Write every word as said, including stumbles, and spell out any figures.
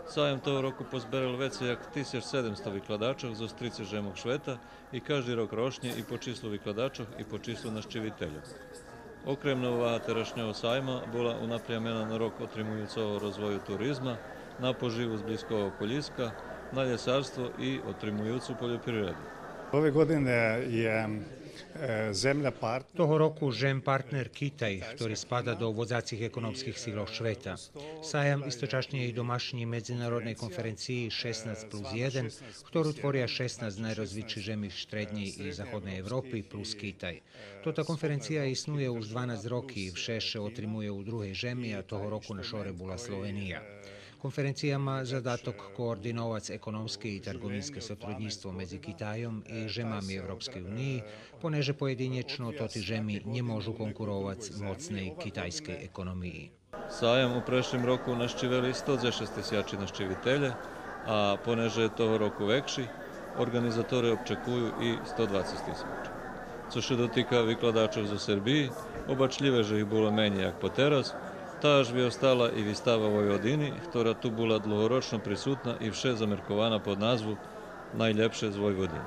Саям того року позберел вецей як тисяч седемсто викладачох зоз трицец жемох швета и кажди рок рошнє и по числу викладачох и по числу нащивительох. Окрем на увага терашнього сайма була унапрямена на рок отримуюцого розвою туризма, на поживу з блїзкого околїска, на лєсарство и отримуюцу польопривреду. Ove godine je, e, zemlja partner. Того року жем партнер Китай, хтори спада до водзацих економских силох швета. Саям источашнє и домашнї медзинародней конференциї шеснац плюс єден, хтору творя шеснац найрозвитших жеми штреднєй и заходней Европи плюс Китай. Тота конференция иснує уж дванац роки и вше ше отримує у другей жеми, а того року на шоре була Словения. Конференция ма задаток координовац економске и тарговинске сотруднїцтво медзи Китайом и жемами Европскей униї, понеже поєдинєчно тоти жеми нє можу конкуровац моцней китайскей економиї. Саям у прешлим року нащивели сто дзешец тисячи нащивителє, а понеже того року векши, орґанизатори обчекую и сто двацец тисячи. Цо ше дотика викладачох зоз Сербиї, обачлїве же их було менєй як потераз, та аж виостала и вистава Войводини, хтора ту була длугорочно присутна и вше замеркована под назву Найлєпше з Войводини.